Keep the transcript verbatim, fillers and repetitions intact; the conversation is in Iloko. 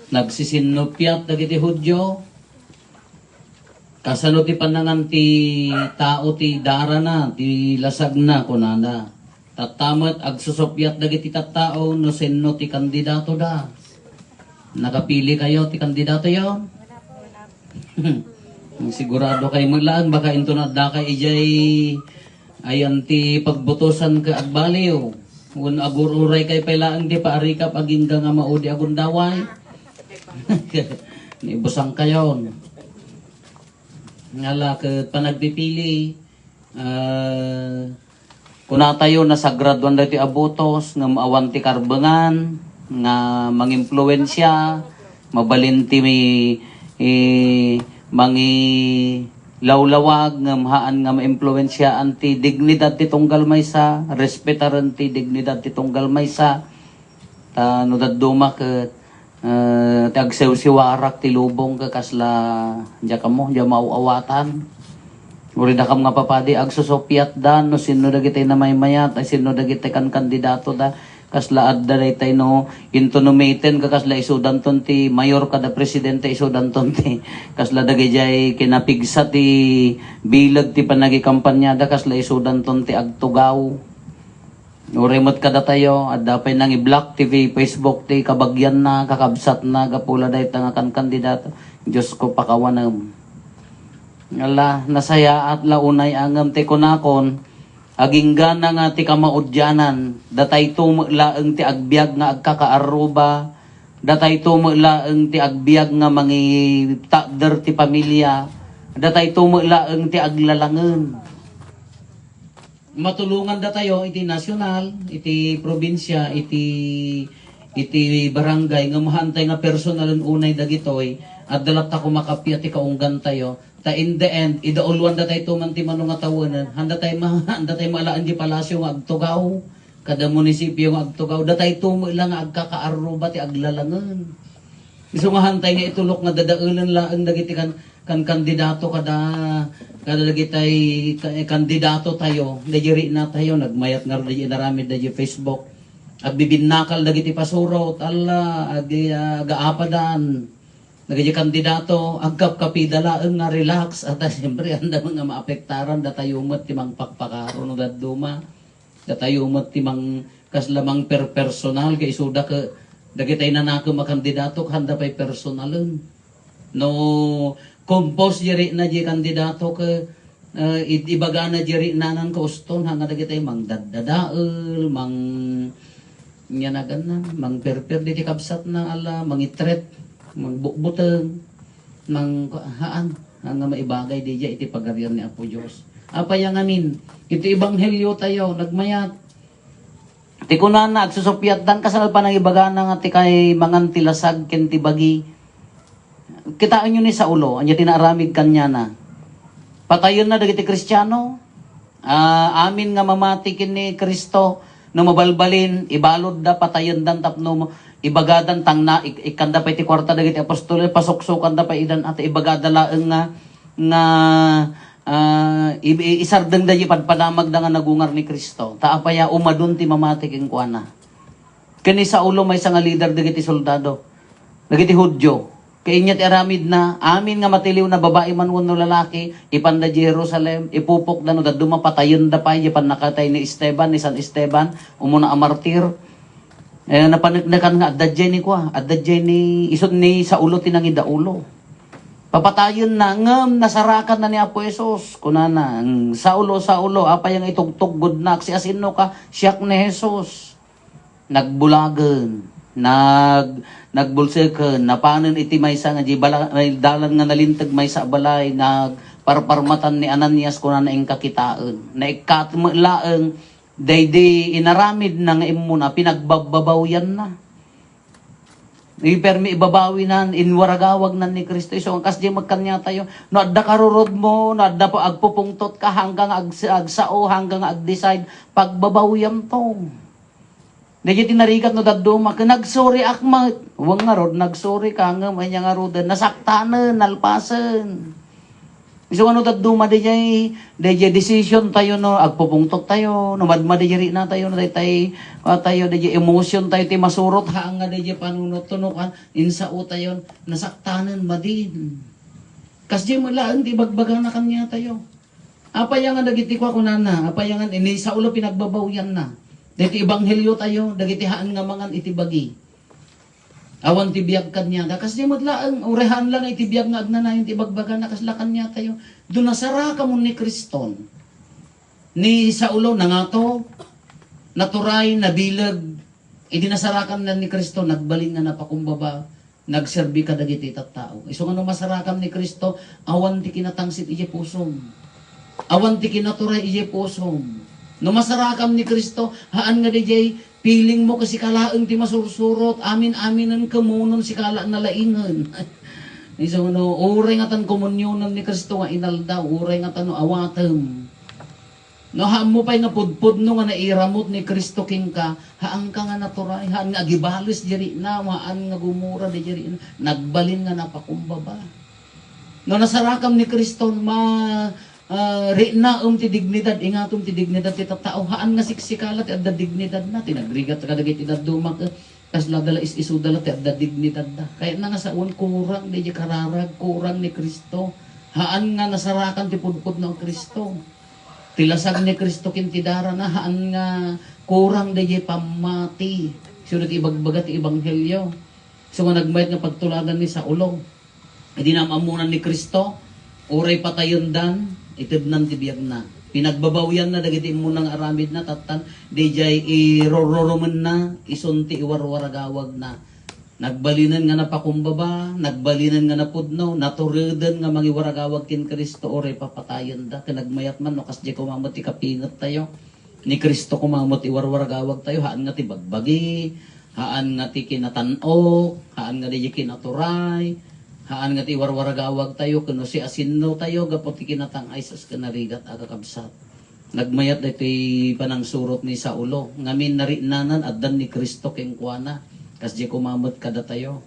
Nagsisinnupiat dagiti Judio. Kasano ti panangan ti tao ti darana, ti lasagna, kunana. Tatta met, agsusupiat dagiti tattao no sinno ti kandidatoda. Nakapili kayo ti kandidatoyo? Sigurado kay met laeng, baka inton adda kay idiay ayan ti pagbutosan ket agbaliw. Wen agur-uray kay pay laeng ti paarikap agingga nga maudi a gundaway. Ni busang kayon. Ngala ket panagpipili, ah, kunatayo, nasagradoan daytoy a botos ngem awan ti karbengan nga mangimpluwensia, mabalin ti mi-, eh, mangilawlawag ngem haan nga maimpluwensiaan ti dignidad ti tunggal maysa, respetaren ti dignidad ti tunggal maysa. Ta no dadduma ket, eh, ti agsiwsiwarak ti lubong ket kasla, diak ammo, diak maaw-awatan. Uray dakam nga papadi, agsusupiatdan no sinno dagiti namaymayat, ay sinno dagiti kankandidatoda. Kasla adda daytay no, into no meten ket kasla isudanton ti mayor kada presidente, isudanton ti, kasla dagidiay kinapigsa ti bileg ti panagikampaniada, kasla isudanton ti agtugaw. Uray met kadatayo, adda pay nangi-block ti Facebook ti kabagianna, kakabsatna, gapu la dayta nga kankandidato. Dios ko, pakawanem. Ala, nasayaat la unay a ngem ti kunakon, aginggana nga ti kamaudianan, datayto met laeng ti agbiag nga agkakaarruba, datayto met laeng ti agbiag nga mangitakder ti pamilia, datayto met laeng ti aglalangen. Matulongandatayo iti nasyonal, iti probinsia, iti, iti barangay, ngem haantay nga personalen unay dagitoy, adda latta koma kappia ti kaunggantayo. Ta in the end, idauluandatayto man ti mano nga tawenen, haandatay ma-, haandatay malaen di palasyo nga agtugaw, kada munisipyo nga agtugaw, datayto met la nga agkakaarruba ti aglalangen. Isu nga haantay nga itulok nga dadaelen laeng dagiti kan-, kan-, kandidato kada, kada dagitay ka-, kandidatotayo, daydi riknatayo, nagmayat ngarud daydi inaramid daydi Facebook. Agbibinnakal dagiti pasurot, alla, agi-, agaapadan. Dagiti kandidato, agkapkapida laeng nga relax. Ata, siyempre, andam nga maapektaran, datayo met ti mangpakpakaro no dadduma. Datayo met ti mang-, kasla mangperpersonal, ket isuda ket dagitay nanakem a kandidato, haanda pay personalen. No, compose di rikna di kandidato ket, eh, id-, ibagana di riknanan ket uston, haan nga dagitay mangdaddadael, mang-, ania naganna, mangperper diti kabsatna, ala, mangitret, mangbukbuteng, nang, haan, haan nga maibagay didiay iti Pagarian ni Apo Dios. Apay a ngamin, iti ebangheliotayo, nagmayat. Ti kunana, agsusupiatdan, kasano panangibagana nga ti kay mangan ti lasag ken ti bagi. Kitaenyo ni Saulo, ania ti naaramid kaniana. Patayenna dagiti Kristiano, ah, amin nga mamati ken ni Cristo, no mabalbalin, ibaludda, patayendan tapno ibagadan, tangna, ik-, ikkanda pay ti kuarta dagiti apostol, pasuksokanda pay idan, at ibagada laeng nga, nga, ah, i-, i-, isardengda di padpadamagda nga nagungar ni Cristo. Ta apay a umadun ti mamati kenkuana. Ken ni Saulo, maysa nga lider dagiti soldado, dagiti Judio. Kainya ti aramidna, amin nga matiliwna, babai man wenno lalaki, ipanda di Jerusalem, ipupokda no dadduma patayenda pay, di pannakatay ni Esteban, ni San Esteban, umuna a martir. Eh, napaneknekan nga adda diay ni kua, adda diay ni, isut ni Saulo ti nangidaulo. Papatayenna, ngem nasarakanna ni Apo Jesus. Kunana, "Saulo, Saulo, apay nga itugtuggodnak? Siasinoka?" "Siak ni Jesus." Nagbulagen, nag-, nagbulseken, napanen iti maysa nga di bala-, may dalan nga nalinteg maysa a balay, nagparparmatan ni Ananias, kunana, "Inka kitaen." Naikkat met laeng, daydi inaramidna nga immuna, pinagbabbabawianna. Ipermi ibabawinan, inwaragawagnan ni Cristo. Isu nga kasdi met kaniatayo, no adda karurod mo, no adda pa agpupungtot ka, hanggang ag-, agsao, hanggang ag-decide, pagbabawianto. Daydiay ti narigat no dadduma, ken nagsoriak met. Wen ngarud, nagsori ka, ngem ania ngaruden, nasaktanen, nalpasen. Isu nga no dadduma dayjay, dayjay decision tayo no agpupungtot tayo, no madmadi dayjay rikna tayo, no daytay, ah, tayo, dayjay emotion tayo ti masurot, haan nga dayjay panunot to no, kan, insao tayo, nasaktanen madi. Kasdiay met laeng ti ibagbagana kaniatayo. Apay nga dagiti kua kunana, apay nga ni Saulo pinagbabawyanna. Daytoy ebanghelio tayo, dagiti haan nga mangan iti bagi. Awan ti biag kaniada. Kasdiay met laeng, uray haan la nga iti biag nga agnanayon ti ibagbagana, kasla kaniatayo. Do nasarakamon ni Kriston. Ni Saulo, nangato, naturay, nabileg. Idi nasarakamna ni Kristo, nagbalin nga napakumbaba, nagserbi kadagiti tattao. Isu nga no masarakam ni Kristo, awan ti kinatangsit idiay pusom. Awan ti kinaturay idiay pusom. No masarakam ni Kristo, haan nga dayjay feeling mo ket sika laeng ti masursurot, amin-aminen kemunon sika la nalaingen. Isu nga no, uray nga tan komunionen ni Kristo nga inaldaw, uray nga tan no awatem. No, haanmo pay nga pudpudno nga nairamut ni Cristo kenka, haanka nga naturay, haan nga agibales dayjay rikna, haan nga gumura dayjay rikna, nagbalin nga napakumbaba. No, nasarakam ni Cristo, ma, ah, riknaem ti dignidad, ingatem ti dignidad ti tattao, haan nga siksika la ti adda dignidadna, ti nagrigat kadagiti dadduma, eh, kasla da la is-isuda la ti adda dignidadda. Kayatna nga sawen, kurang dayjay kararag, kurang ni Cristo. Haan nga nasarakan ti pudpudno a Cristo. Ti lasag ni Cristo ken ti darana, haan nga kurang dayjay pammati. Isu ti ibagbaga ti ebanghelio. Isu nga nagmayat nga pagtuladan ni Saulo. Idi naam-ammonan ni Cristo, uray patayendan, itednan ti biagna. Pinagbabawyanna dagiti immuna nga aramidna, tattan, dayjay irurrurumenna, isun ti iwarwaragawagna. Nagbalinen nga napakumbaba, nagbalinen nga napudno, natureden nga mangiwaragawag ken Cristo, uray papatayenda. Ken nagmayat man no kasdiay koma met ti kapingettayo. Ni Cristo koma met iwarwaragawag tayo, haan nga ti bagbagi, haan nga ti kinatan-ok, haan nga dayjay kinaturay, haan nga ti iwarwaragawag tayo, ken no siasino tayo, gapu ti kinatang-ay, sus, ken narigat a kakabsat. Nagmayat daytoy panangsurot ni Saulo, ngamin nariknanan, addan ni Cristo kenkuana, kasdiay koma met kadatayo.